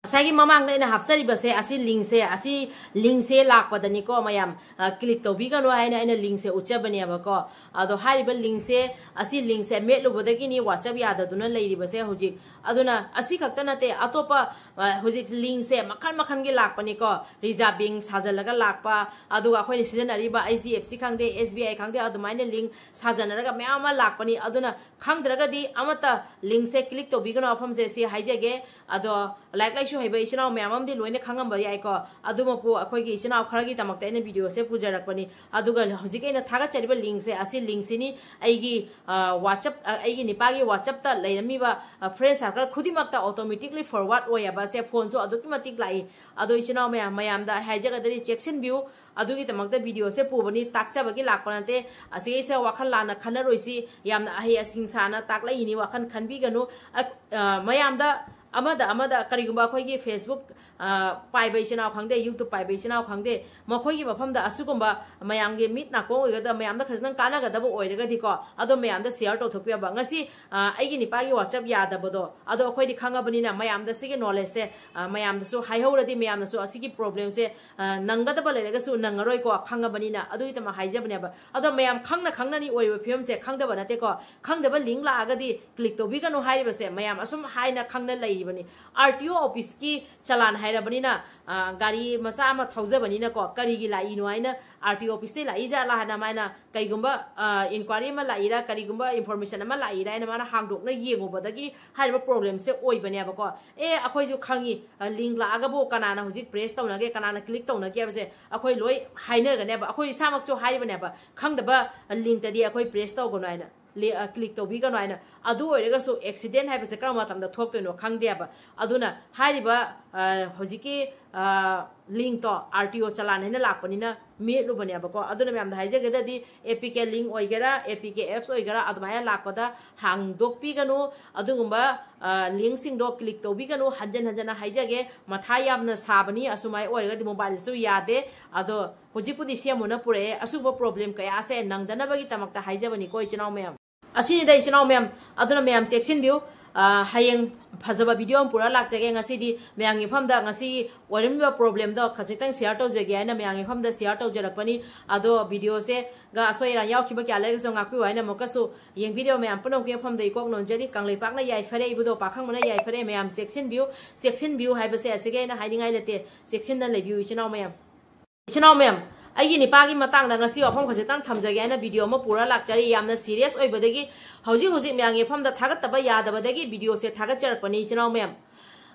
ꯉꯁꯥꯏꯒꯤ ꯃꯃꯥꯡꯗ ꯑꯩꯅ ꯍꯥꯞꯆꯔꯤꯕꯁꯦ, ꯑꯁꯤ ꯂꯤꯡꯁꯦ, ꯑꯁꯤ ꯂꯤꯡꯁꯦ ꯂꯥꯛꯄꯗꯅꯤꯀꯣ ꯃꯌꯥꯝ, ꯀ꯭ꯂꯤꯛ ꯇꯧꯕꯤꯒꯅꯨ ꯍꯥꯏꯅ ꯑꯩꯅ ꯂꯤꯡꯁꯦ ꯎꯠꯆꯕꯅꯦꯕꯀꯣ꯫ ꯑꯗꯣ ꯍꯥꯏꯔꯤꯕ ꯂꯤꯡꯁꯦ, ꯑꯁꯤ ꯂꯤꯡꯁꯦ ꯃꯦꯠꯂꯨꯕꯗꯒꯤꯅꯤ ꯋꯥꯆꯞ ꯌꯥꯗꯗꯨꯅ ꯂꯩꯔꯤꯕꯁꯦ ꯍꯧꯖꯤꯛ꯫ ꯑꯗꯨꯅ ꯑꯁꯤ ꯈꯛꯇ ꯅꯠꯇꯦ, ꯑꯇꯣꯞꯄ ꯍꯧꯖꯤꯛ ꯂꯤꯡꯁꯦ ꯃꯈꯜ ꯃꯈꯜꯒꯤ ꯂꯥꯛꯄꯅꯤꯀꯣ꯫ ꯔꯤꯖꯥ ꯕꯦꯡ ꯁꯥꯖꯜꯂꯒ ꯂꯥꯛꯄ, ꯑꯗꯨꯒ ꯑꯩꯈꯣꯏꯅ ꯁꯤꯖꯤꯟꯅꯔꯤꯕ ꯑꯩꯆ ꯗꯤ ꯑꯦꯐ ꯁꯤ ꯈꯪꯗꯦ, ꯑꯦꯁ ꯕꯤ ꯑꯥꯏ ꯈꯪꯗꯦ, ꯑꯗꯨꯃꯥꯏꯅ ꯂꯤꯡ ꯁꯥꯖꯟꯅꯔꯒ ꯃꯌꯥꯝ ꯑꯃ ꯂꯥꯛꯄꯅꯤ꯫ ꯑꯗꯨꯅ ꯈꯪꯗ꯭ꯔꯒꯗꯤ ꯑꯃꯠꯇ ꯂꯤꯡꯁꯦ ꯀ꯭ꯂꯤꯛ ꯇꯧꯕꯤꯒꯅꯨ꯫ ꯃꯐꯝꯁꯦ ꯁꯤ ꯍꯥꯏꯖꯒꯦ꯫ ꯑꯗꯣ ꯂꯥꯏꯔꯤꯛ ꯂꯥꯏꯁꯨ ꯍꯩꯕ ꯏꯆꯤꯟ ꯏꯅꯥꯎ ꯃꯌꯥꯝ ꯑꯃꯗꯤ ꯂꯣꯏꯅ ꯈꯪꯉꯝꯕ ꯌꯥꯏꯀꯣ꯫ ꯑꯗꯨꯃꯛꯄꯨ ꯑꯩꯈꯣꯏꯒꯤ ꯏꯆꯤꯟ ꯏꯅꯥꯎ ꯈꯔꯒꯤꯗꯃꯛꯇ ꯑꯩꯅ ꯚꯤꯗꯤꯑꯣꯁꯦ ꯄꯨꯖꯔꯛꯄꯅꯤ꯫ ꯑꯗꯨꯒ ꯍꯧꯖꯤꯛ ꯑꯩꯅ ꯊꯥꯒꯠꯆꯔꯤꯕ ꯂꯤꯡꯁꯦ, ꯑꯁꯤ ꯂꯤꯡꯁꯤꯅꯤ ꯑꯩꯒꯤ ꯋꯥꯆꯞ, ꯑꯩꯒꯤ ꯅꯤꯄꯥꯒꯤ ꯋꯥꯆꯞꯇ ꯂꯩꯔꯝꯃꯤꯕ ꯐ꯭ꯔꯦꯟ ꯁꯥꯔꯀꯜ ꯈꯨꯗꯤꯡꯃꯛꯇ ꯑꯣꯇꯣꯃꯦꯇꯤꯛꯂꯤ ꯐꯣꯔꯋꯥꯔꯗ ꯑꯣꯏꯌꯦꯕ꯫ ꯁꯦ ꯐꯣꯟꯁꯨ ꯑꯗꯨꯛꯀꯤ ꯃꯇꯤꯛ ꯂꯥꯛꯏ꯫ ꯑꯗꯣ ꯏꯆꯤꯟ ꯏꯅꯥꯎ ꯃꯌꯥꯝ, ꯃꯌꯥꯝꯗ ꯍꯥꯏꯖꯒꯗꯕꯗꯤ ꯆꯦꯛꯁꯤꯟꯕꯤꯌꯨ꯫ ꯑꯗꯨꯒꯤꯗꯃꯛꯇ ꯚꯤꯗꯤꯑꯣꯁꯦ ꯄꯨꯕꯅꯤ, ꯇꯥꯛꯆꯕꯒꯤ ꯂꯥꯛꯄ ꯅꯠꯇꯦ꯫ ꯑꯁꯤꯒꯤꯁꯦ ꯋꯥꯈꯜ ꯂꯥꯟꯅ ꯈꯟꯅꯔꯣꯏꯁꯤ꯫ ꯌꯥꯝꯅ ꯑꯍꯩ ꯑꯁꯤꯡ ꯁꯥꯅ ꯇꯥꯛꯂꯛꯏꯅꯤ, ꯋꯥꯈꯜ ꯈꯟꯕꯤꯒꯅꯨ꯫ ꯑ, ꯑ, ꯃꯌꯥꯝꯗ ꯑꯃꯗ ꯑꯃꯗ ꯀꯔꯤꯒꯨꯝꯕ ꯑꯩꯈꯣꯏꯒꯤ Facebook, ꯑ, ꯄꯥꯏꯕ ꯏꯆꯤꯟ ꯏꯅꯥꯎ ꯈꯪꯗꯦ, YouTube ꯄꯥꯏꯕ ꯏꯆꯤꯟ ꯏꯅꯥꯎ ꯈꯪꯗꯦ, ꯃꯈꯣꯏꯒꯤ ꯃꯐꯝꯗ ꯑꯁꯤꯒꯨꯝꯕ ꯃꯌꯥꯝꯒꯤ ꯃꯤꯠ ꯅꯥꯀꯣꯡ ꯑꯣꯏꯒꯗꯕ, ꯃꯌꯥꯝꯗ ꯈꯖꯤꯛꯇꯪ ꯀꯥꯟꯅꯒꯗꯕ ꯑꯣꯏꯔꯒꯗꯤꯀꯣ, ꯑꯗꯣ ꯃꯌꯥꯝꯗ ꯁꯤꯌꯔ ꯇꯧꯊꯣꯛꯄꯤꯌꯣꯕ꯫ ꯉꯁꯤ, ꯑ, ꯑꯩꯒꯤ ꯅꯤꯄꯥꯒꯤ ꯋꯥꯆꯞ ꯌꯥꯗꯕꯗꯣ, ꯑꯗꯣ ꯑꯩꯈꯣꯏꯗꯤ ꯈꯪꯉꯕꯅꯤꯅ ꯃꯌꯥꯝꯗ ꯁꯤꯒꯤ ꯅꯣꯂꯦꯖꯁꯦ, ꯑ, ꯃꯌꯥꯝꯗꯁꯨ ꯍꯥꯏꯍꯧꯔꯗꯤ ꯃꯌꯥꯝꯅꯁꯨ ꯑꯁꯤꯒꯤ ꯄ꯭ꯔꯣꯕ꯭ꯂꯦꯝꯁꯦ, ꯑ, ꯅꯪꯒꯗꯕ ꯂꯩꯔꯒꯁꯨ ꯅꯪꯉꯔꯣꯏꯀꯣ, ꯈꯪꯉꯕꯅꯤꯅ꯫ ꯑꯗꯨꯒꯤꯗꯃꯛ ꯍꯥꯏꯖꯕꯅꯦꯕ꯫ ꯑꯗꯣ ꯃꯌꯥꯝ ꯈꯪꯅ ꯈꯪꯅꯅꯤ ꯑꯣꯏꯔꯤꯕ ꯐꯤꯕꯝꯁꯦ, ꯈꯪꯗꯕ ꯅꯠꯇꯦꯀꯣ꯫ ꯈꯪꯗꯕ ꯂꯤꯡ ꯂꯥꯛꯑꯒꯗꯤ ꯀ꯭ꯂꯤꯛ ꯇꯧꯕꯤꯒꯅꯨ ꯍꯥꯏꯔꯤꯕꯁꯦ ꯃꯌꯥꯝ ꯑꯁꯨꯝ ꯍꯥꯏꯅ ꯈꯪꯅ ꯂꯩꯔꯤꯕꯅꯤ꯫ ꯑꯥꯔ ꯇꯤ ꯑꯣ ꯑꯣꯐꯤꯁꯀꯤ ꯆꯂꯥꯟ ꯍꯥꯏꯔꯕꯅꯤꯅ, ꯑ, ꯒꯥꯔꯤ ꯃꯆꯥ ꯑꯃ ꯊꯧꯖꯕꯅꯤꯅꯀꯣ, ꯀꯔꯤꯒꯤ ꯂꯥꯛꯏꯅꯣ ꯍꯥꯏꯅ, ꯑꯥꯔ ꯇꯤ ꯑꯣ ꯑꯣꯐꯤꯁꯇꯩ ꯂꯥꯛꯏ ꯖꯥꯠꯂꯥ ꯍꯥꯏꯅ ꯃꯥꯅ ꯀꯩꯒꯨꯝꯕ, ꯑ, ꯏꯟꯀ꯭ꯋꯥꯏꯔꯤ ꯑꯃ ꯂꯥꯛꯏꯔꯥ, ꯀꯔꯤꯒꯨꯝꯕ ꯏꯟꯐꯣꯔꯃꯦꯁꯟ ꯑꯃ ꯂꯥꯛꯏꯔꯥ ꯍꯥꯏꯅ ꯃꯥꯅ ꯍꯥꯡꯗꯣꯛꯅ ꯌꯦꯡꯉꯨꯕꯗꯒꯤ ꯍꯥꯏꯔꯤꯕ ꯄ꯭ꯔꯣꯕ꯭ꯂꯦꯝꯁꯦ ꯑꯣꯏꯕꯅꯦꯕꯀꯣ꯫ ꯑꯦ, ꯑꯩꯈꯣꯏꯁꯨ ꯈꯪꯉꯤ, ꯑ, ꯂꯤꯡ ꯂꯥꯛꯑꯒꯕꯨ ꯀꯅꯥꯅ ꯍꯧꯖꯤꯛ ꯄ꯭ꯔꯦꯁ ꯇꯧꯅꯒꯦ, ꯀꯅꯥꯅ ꯀ꯭ꯂꯤꯛ ꯇꯧꯅꯒꯦ ꯍꯥꯏꯕꯁꯦ ꯑꯩꯈꯣꯏ ꯂꯣꯏ ꯍꯥꯏꯅꯒꯅꯦꯕ꯫ ꯑꯩꯈꯣꯏ ꯏꯁꯥꯃꯛꯁꯨ ꯍꯥꯏꯔꯤꯕꯅꯦꯕ, ꯈꯪꯗꯕ ꯂꯤꯡꯇꯗꯤ ꯑꯩꯈꯣꯏ ꯄ꯭ꯔꯦꯁ ꯇꯧꯒꯅꯨ ꯍꯥꯏꯅ, ꯂꯤ-, ꯑ, ꯀ꯭ꯂꯤꯛ ꯇꯧꯕꯤꯒꯅꯨ ꯍꯥꯏꯅ꯫ ꯑꯗꯨ ꯑꯣꯏꯔꯒꯁꯨ ꯑꯦꯛꯁꯤꯗꯦꯟ ꯍꯥꯏꯕꯁꯦ ꯀꯔꯝꯕ ꯃꯇꯝꯗ ꯊꯣꯛꯇꯣꯏꯅꯣ ꯈꯪꯗꯦꯕ꯫ ꯑꯗꯨꯅ ꯍꯥꯏꯔꯤꯕ, ꯑ, ꯍꯧꯖꯤꯛꯀꯤ, ꯑ, ꯂꯤꯡꯇꯣ ꯑꯥꯔ ꯇꯤ ꯑꯣ ꯆꯂꯥꯟ ꯍꯥꯏꯅ ꯂꯥꯛꯄꯅꯤꯅ ꯃꯦꯠꯂꯨꯕꯅꯦꯕꯀꯣ꯫ ꯑꯗꯨꯅ ꯃꯌꯥꯝꯗ ꯍꯥꯏꯖꯒꯦꯗꯗꯤ, ꯑꯦ ꯄꯤ ꯀꯦ ꯂꯤꯡ ꯑꯣꯏꯒꯦꯔꯥ, ꯑꯦ ꯄꯤ ꯀꯦ ꯑꯦꯞꯁ ꯑꯣꯏꯒꯦꯔꯥ, ꯑꯗꯨꯃꯥꯏꯅ ꯂꯥꯛꯄꯗ ꯍꯥꯡꯗꯣꯛꯄꯤꯒꯅꯨ꯫ ꯑꯗꯨꯒꯨꯝꯕ, ꯑ, ꯂꯤꯡꯁꯤꯡꯗꯣ ꯀ꯭ꯂꯤꯛ ꯇꯧꯕꯤꯒꯅꯨ꯫ ꯍꯟꯖꯟ ꯍꯟꯖꯟꯅ ꯍꯥꯏꯖꯒꯦ, ꯃꯊꯥ ꯌꯥꯝꯅ ꯁꯥꯕꯅꯤ꯫ ꯑꯁꯨꯃꯥꯏꯅ ꯑꯣꯏꯔꯒꯗꯤ ꯃꯣꯕꯥꯏꯜꯁꯤꯁꯨ ꯌꯥꯗꯦ꯫ ꯑꯗꯣ ꯍꯧꯖꯤꯛꯄꯨꯗꯤ ꯁꯦꯝꯃꯨꯅ ꯄꯨꯔꯛꯑꯦ꯫ ꯑꯁꯤꯒꯨꯝꯕ ꯄ꯭ꯔꯣꯕ꯭ꯂꯦꯝ ꯀꯌꯥꯁꯦ ꯅꯪꯗꯅꯕꯒꯤꯗꯃꯛꯇ ꯍꯥꯏꯖꯕꯅꯤꯀꯣ, ꯏꯆꯤꯟ ꯏꯅꯥꯎ ꯃꯌꯥꯝ꯫ ꯑꯁꯤꯅꯤꯗ, ꯏꯆꯤꯟ ꯏꯅꯥꯎ ꯃꯌꯥꯝ꯫ ꯑꯗꯨꯅ ꯃꯌꯥꯝ ꯆꯦꯛꯁꯤꯟꯕꯤꯌꯨ꯫ ꯑ, ꯍꯌꯦꯡ ꯐꯖꯕ ꯚꯤꯗꯤꯑꯣ ꯑꯃ ꯄꯨꯔꯛꯑ ꯂꯥꯛꯆꯒꯦ꯫ ꯉꯁꯤꯗꯤ ꯃꯌꯥꯝꯒꯤ ꯃꯐꯝꯗ ꯉꯁꯤ ꯑꯣꯏꯔꯝꯃꯤꯕ ꯄ꯭ꯔꯣꯕ꯭ꯂꯦꯝꯗꯣ ꯈꯖꯤꯛꯇꯪ ꯁꯤꯌꯥꯔ ꯇꯧꯖꯒꯦ ꯍꯥꯏꯅ ꯃꯌꯥꯝꯒꯤ ꯃꯐꯝꯗ ꯁꯤꯌꯥꯔ ꯇꯧꯖꯔꯛꯄꯅꯤ꯫ ꯑꯗꯣ ꯚꯤꯗꯤꯑꯣꯁꯦꯒ ꯑꯁꯣꯏ ꯑꯔꯥꯟ ꯌꯥꯎꯈꯤꯕ ꯀꯌꯥ ꯂꯩꯔꯒꯁꯨ ꯉꯥꯛꯄꯤꯌꯨ ꯍꯥꯏꯅ ꯑꯃꯨꯛꯀꯁꯨ ꯌꯦꯡꯕꯤꯔꯤꯕ ꯃꯌꯥꯝ ꯄꯨꯝꯅꯃꯛꯀꯤ ꯃꯐꯝꯗ ꯏꯀꯣꯛ ꯅꯣꯟꯖꯔꯤ꯫ ꯀꯪꯂꯩꯄꯥꯛꯅ ꯌꯥꯏꯐꯔꯦ, ꯏꯕꯨꯙꯧ ꯄꯥꯈꯪꯕꯅ ꯌꯥꯏꯐꯔꯦ꯫ ꯃꯌꯥꯝ ꯆꯦꯛꯁꯤꯟꯕꯤꯌꯨ, ꯆꯦꯛꯁꯤꯟꯕꯤꯌꯨ ꯍꯥꯏꯕꯁꯦ ꯑꯁꯤꯒꯤ ꯑꯩꯅ ꯍꯥꯏꯅꯤꯡꯉꯥꯏ ꯂꯩꯇꯦ꯫ ꯆꯦꯛꯁꯤꯟꯅ ꯂꯩꯕꯤꯌꯨ, ꯏꯆꯤꯟ ꯏꯅꯥꯎ ꯃꯌꯥꯝ꯫ ꯏꯆꯤꯟ ꯏꯅꯥꯎ ꯃꯌꯥꯝ, ꯑꯩꯒꯤ ꯅꯤꯄꯥꯒꯤ ꯃꯇꯥꯡꯗ ꯉꯁꯤ ꯋꯥꯐꯝ ꯈꯖꯤꯛꯇꯪ ꯊꯝꯖꯒꯦ ꯍꯥꯏꯅ ꯚꯤꯗꯤꯑꯣ ꯑꯃ ꯄꯨꯔ ꯂꯥꯛꯆꯔꯤ꯫ ꯌꯥꯝꯅ ꯁꯤꯔꯤꯌꯁ ꯑꯣꯏꯕꯗꯒꯤ ꯍꯧꯖꯤꯛ ꯍꯧꯖꯤꯛ ꯃꯌꯥꯝꯒꯤ ꯃꯐꯝꯗ ꯊꯥꯒꯠꯇꯕ ꯌꯥꯗꯕꯗꯒꯤ ꯚꯤꯗꯤꯑꯣꯁꯦ ꯊꯥꯒꯠꯆꯔꯛꯄꯅꯤ, ꯏꯆꯤꯟ ꯏꯅꯥꯎ ꯃꯌꯥꯝ꯫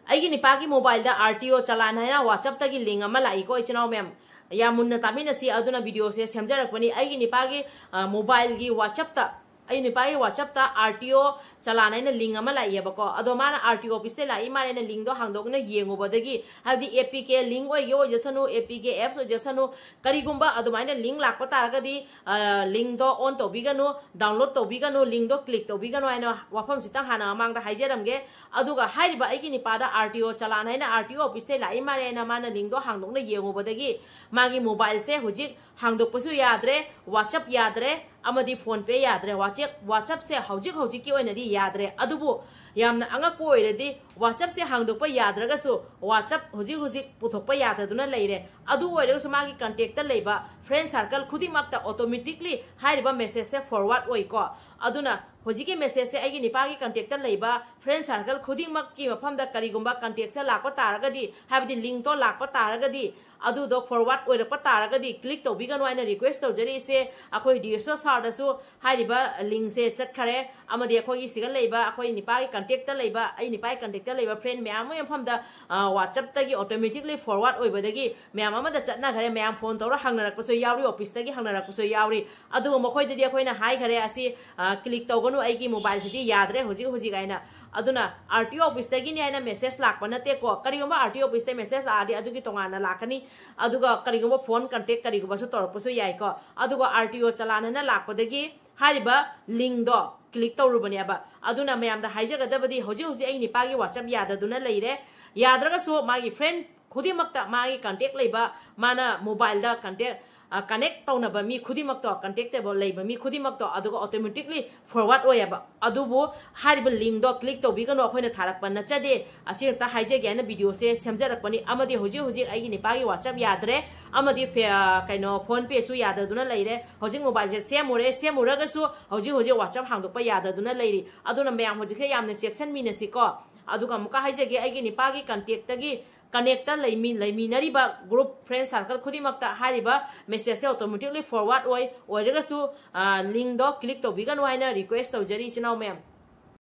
ꯑꯩꯒꯤ ꯅꯤꯄꯥꯒꯤ ꯃꯣꯕꯥꯏꯜꯗ ꯑꯥꯔ ꯇꯤ ꯑꯣ ꯆꯂꯥꯟ ꯍꯥꯏꯅ WhatsApp-ꯇꯒꯤ link ꯑꯃ ꯂꯥꯛꯏꯀꯣ, ꯏꯆꯤꯟ ꯏꯅꯥꯎ ꯃꯌꯥꯝ꯫ ꯌꯥꯝ ꯃꯨꯟꯅ ꯇꯥꯃꯤꯟꯅꯁꯤ꯫ ꯑꯗꯨꯅ video-ꯁꯦ ꯁꯦꯝꯖꯔꯛꯄꯅꯤ꯫ ꯑꯩꯒꯤ ꯅꯤꯄꯥꯒꯤ, ꯑ, ꯃꯣꯕꯥꯏꯜꯒꯤ WhatsApp-ꯇ, ꯑꯩꯒꯤ ꯅꯤꯄꯥꯒꯤ WhatsApp-ꯇ ꯑꯥꯔ ꯇꯤ ꯑꯣ ꯆꯂꯥꯟ ꯍꯥꯏꯅ link ꯑꯃ ꯂꯥꯛꯏꯌꯦꯕꯀꯣ꯫ ꯑꯗꯣ ꯃꯥꯅ ꯑꯥꯔ ꯇꯤ ꯑꯣ office-ꯇꯩ ꯂꯥꯛꯏ ꯃꯥꯜꯂꯦꯅ link-ꯗꯣ ꯍꯥꯡꯗꯣꯛꯅ ꯌꯦꯡꯉꯨꯕꯗꯒꯤ, ꯍꯥꯏꯕꯗꯤ ꯑꯦ ꯄꯤ ꯀꯦ link ꯑꯣꯏꯒꯦ ꯑꯣꯏꯖꯁꯅꯨ, ꯑꯦ ꯄꯤ ꯀꯦ apps ꯑꯣꯏꯖꯁꯅꯨ, ꯀꯔꯤꯒꯨꯝꯕ ꯑꯗꯨꯃꯥꯏꯅ link ꯂꯥꯛꯄ ꯇꯥꯔꯒꯗꯤ, ꯑ, link-ꯗꯣ on ꯇꯧꯕꯤꯒꯅꯨ, download ꯇꯧꯕꯤꯒꯅꯨ, link-ꯗꯣ click ꯇꯧꯕꯤꯒꯅꯨ ꯍꯥꯏꯅ ꯋꯥꯐꯝꯁꯤꯇꯪ ꯍꯥꯟꯅ ꯃꯃꯥꯡꯗ ꯍꯥꯏꯖꯔꯝꯒꯦ꯫ ꯑꯗꯨꯒ ꯍꯥꯏꯔꯤꯕ ꯑꯩꯒꯤ ꯅꯤꯄꯥꯗ ꯑꯥꯔ ꯇꯤ ꯑꯣ ꯆꯂꯥꯟ ꯍꯥꯏꯅ ꯑꯥꯔ ꯇꯤ ꯑꯣ office-ꯇꯩ ꯂꯥꯛꯏ ꯃꯥꯜꯂꯦꯅ ꯃꯥꯅ link-ꯗꯣ ꯍꯥꯡꯗꯣꯛꯅ ꯌꯦꯡꯉꯨꯕꯗꯒꯤ ꯃꯥꯒꯤ ꯃꯣꯕꯥꯏꯜꯁꯦ ꯍꯧꯖꯤꯛ ꯍꯥꯡꯗꯣꯛꯄꯁꯨ ꯌꯥꯗ꯭ꯔꯦ, WhatsApp ꯌꯥꯗ꯭ꯔꯦ, ꯑꯃꯗꯤ PhonePe ꯌꯥꯗ꯭ꯔꯦ꯫ WhatsApp, WhatsApp-ꯁꯦ ꯍꯧꯖꯤꯛ ꯍꯧꯖꯤꯛꯀꯤ ꯑꯣꯏꯅꯗꯤ ꯌꯥꯗ꯭ꯔꯦ꯫ ꯑꯗꯨꯕꯨ ꯌꯥꯝꯅ ꯑꯉꯛꯄ ꯑꯣꯏꯔꯗꯤ WhatsApp-ꯁꯦ ꯍꯥꯡꯗꯣꯛꯄ ꯌꯥꯗ꯭ꯔꯒꯁꯨ WhatsApp ꯍꯧꯖꯤꯛ ꯍꯧꯖꯤꯛ ꯄꯨꯊꯣꯛꯄ ꯌꯥꯗꯗꯨꯅ ꯂꯩꯔꯦ꯫ ꯑꯗꯨ ꯑꯣꯏꯔꯒꯁꯨ ꯃꯥꯒꯤ contact-ꯇ ꯂꯩꯕ friend circle ꯈꯨꯗꯤꯡꯃꯛꯇ automatically ꯍꯥꯏꯔꯤꯕ message-ꯁꯦ forward ꯑꯣꯏꯀꯣ꯫ ꯑꯗꯨꯅ ꯍꯧꯖꯤꯛꯀꯤ message-ꯁꯦ ꯑꯩꯒꯤ ꯅꯤꯄꯥꯒꯤ contact-ꯇ ꯂꯩꯕ friend circle ꯈꯨꯗꯤꯡꯃꯛꯀꯤ ꯃꯐꯝꯗ ꯀꯔꯤꯒꯨꯝꯕ contact-ꯁꯦ ꯂꯥꯛꯄ ꯇꯥꯔꯒꯗꯤ, ꯍꯥꯏꯕꯗꯤ link-ꯇꯣ ꯂꯥꯛꯄ ꯇꯥꯔꯒꯗꯤ, ꯑꯗꯨꯗꯣ forward ꯑꯣꯏꯔꯛꯄ ꯇꯥꯔꯒꯗꯤ click ꯇꯧꯕꯤꯒꯅꯨ ꯍꯥꯏꯅ request ꯇꯧꯖꯔꯤꯁꯦ꯫ ꯑꯩꯈꯣꯏ ꯗꯤ ꯑꯦꯁ ꯑꯣ sir-ꯗꯁꯨ ꯍꯥꯏꯔꯤꯕ link-ꯁꯦ ꯆꯠꯈꯔꯦ, ꯑꯃꯗꯤ ꯑꯩꯈꯣꯏꯒꯤ ꯁꯤꯒ ꯂꯩꯕ, ꯑꯩꯈꯣꯏ ꯅꯤꯄꯥꯒꯤ contact-ꯇ ꯂꯩꯕ, ꯑꯩ ꯅꯤꯄꯥꯒꯤ contact-ꯇ ꯂꯩꯕ friend ꯃꯌꯥꯝ ꯑꯃꯒꯤ ꯃꯐꯝꯗ, ꯑ, WhatsApp-ꯇꯒꯤ automatically forward ꯑꯣꯏꯕꯗꯒꯤ ꯃꯌꯥꯝ ꯑꯃꯗ ꯆꯠꯅꯈ꯭ꯔꯦ꯫ ꯃꯌꯥꯝ phone ꯇꯧꯔ ꯍꯪꯅꯔꯛꯄꯁꯨ ꯌꯥꯎꯔꯤ, office-ꯇꯒꯤ ꯍꯪꯅꯔꯛꯄꯁꯨ ꯌꯥꯎꯔꯤ꯫ ꯑꯗꯨꯕꯨ ꯃꯈꯣꯏꯗꯗꯤ ꯑꯩꯈꯣꯏꯅ ꯍꯥꯏꯈꯔꯦ, ꯑꯁꯤ, ꯑ, click ꯇꯧꯒꯅꯨ, ꯑꯩꯒꯤ ꯃꯣꯕꯥꯏꯜꯁꯤꯗꯤ ꯌꯥꯗ꯭ꯔꯦ ꯍꯧꯖꯤꯛ ꯍꯧꯖꯤꯛ ꯍꯥꯏꯅ꯫ ꯑꯗꯨꯅ ꯑꯥꯔ ꯇꯤ ꯑꯣ office-ꯇꯒꯤꯅꯤ ꯍꯥꯏꯅ message ꯂꯥꯛꯄ ꯅꯠꯇꯦꯀꯣ꯫ ꯀꯔꯤꯒꯨꯝꯕ ꯑꯥꯔ ꯇꯤ ꯑꯣ office-ꯇꯩ message ꯂꯥꯛꯑꯗꯤ ꯑꯗꯨꯒꯤ ꯇꯣꯉꯥꯟꯅ ꯂꯥꯛꯀꯅꯤ꯫ ꯑꯗꯨꯒ ꯀꯔꯤꯒꯨꯝꯕ phone contact ꯀꯔꯤꯒꯨꯝꯕꯁꯨ ꯇꯧꯔꯛꯄꯁꯨ ꯌꯥꯏꯀꯣ꯫ ꯑꯗꯨꯒ ꯑꯥꯔ ꯇꯤ ꯑꯣ ꯆꯂꯥꯟ ꯍꯥꯏꯅ ꯂꯥꯛꯄꯗꯒꯤ ꯍꯥꯏꯔꯤꯕ link-ꯗꯣ click ꯇꯧꯔꯨꯕꯅꯦꯕ꯫ ꯑꯗꯨꯅ ꯃꯌꯥꯝꯗ ꯍꯥꯏꯖꯒꯗꯕꯗꯤ ꯍꯧꯖꯤꯛ ꯍꯧꯖꯤꯛ ꯑꯩ ꯅꯤꯄꯥꯒꯤ WhatsApp ꯌꯥꯗꯗꯨꯅ ꯂꯩꯔꯦ꯫ ꯌꯥꯗ꯭ꯔꯒꯁꯨ ꯃꯥꯒꯤ friend ꯈꯨꯗꯤꯡꯃꯛꯇ ꯃꯥꯒꯤ contact ꯂꯩꯕ, ꯃꯥꯅ mobile-ꯗ contact, ꯑ, connect ꯇꯧꯅꯕ ꯃꯤ ꯈꯨꯗꯤꯡꯃꯛꯇꯣ, contact table ꯂꯩꯕ ꯃꯤ ꯈꯨꯗꯤꯡꯃꯛꯇꯣ, ꯑꯗꯨꯒ automatically forward ꯑꯣꯏꯌꯦꯕ꯫ ꯑꯗꯨꯕꯨ ꯍꯥꯏꯔꯤꯕ link-ꯗꯣ click ꯇꯧꯕꯤꯒꯅꯨ, ꯑꯩꯈꯣꯏꯅ ꯊꯥꯔꯛꯄ ꯅꯠꯆꯗꯦ꯫ ꯑꯁꯤ ꯈꯛꯇ ꯍꯥꯏꯖꯒꯦ ꯍꯥꯏꯅ video-ꯁꯦ ꯁꯦꯝꯖꯔꯛꯄꯅꯤ꯫ ꯑꯃꯗꯤ ꯍꯧꯖꯤꯛ ꯍꯧꯖꯤꯛ ꯑꯩꯒꯤ ꯅꯤꯄꯥꯒꯤ WhatsApp ꯌꯥꯗ꯭ꯔꯦ, ꯑꯃꯗꯤ ꯐꯦ-, ꯑ, ꯀꯩꯅꯣ, PhonePe-ꯁꯨ ꯌꯥꯗꯗꯨꯅ ꯂꯩꯔꯦ꯫ ꯍꯧꯖꯤꯛ mobile-ꯁꯦ ꯁꯦꯝꯃꯨꯔꯦ, ꯁꯦꯝꯃꯨꯔꯒꯁꯨ ꯍꯧꯖꯤꯛ ꯍꯧꯖꯤꯛ WhatsApp ꯍꯥꯡꯗꯣꯛꯄ ꯌꯥꯗꯗꯨꯅ ꯂꯩꯔꯤ꯫ ꯑꯗꯨꯅ ꯃꯌꯥꯝ ꯍꯧꯖꯤꯛꯁꯦ ꯌꯥꯝꯅ ꯆꯦꯛꯁꯤꯟꯃꯤꯟꯅꯁꯤꯀꯣ꯫ ꯑꯗꯨꯒ ꯑꯃꯨꯛꯀ ꯍꯥꯏꯖꯒꯦ, ꯑꯩꯒꯤ ꯅꯤꯄꯥꯒꯤ contact-ꯇꯒꯤ connect-ꯇ ꯂꯩꯃꯤ-, ꯂꯩꯃꯤꯟꯅꯔꯤꯕ group friend circle ꯈꯨꯗꯤꯡꯃꯛꯇ ꯍꯥꯏꯔꯤꯕ message-ꯁꯦ automatically forward ꯑꯣꯏ꯫ ꯑꯣꯏꯔꯒꯁꯨ, ꯑ, link-ꯗꯣ click ꯇꯧꯕꯤꯒꯅꯨ ꯍꯥꯏꯅ request ꯇꯧꯖꯔꯤ, ꯏꯆꯤꯟ ꯏꯅꯥꯎ ꯃꯌꯥꯝ꯫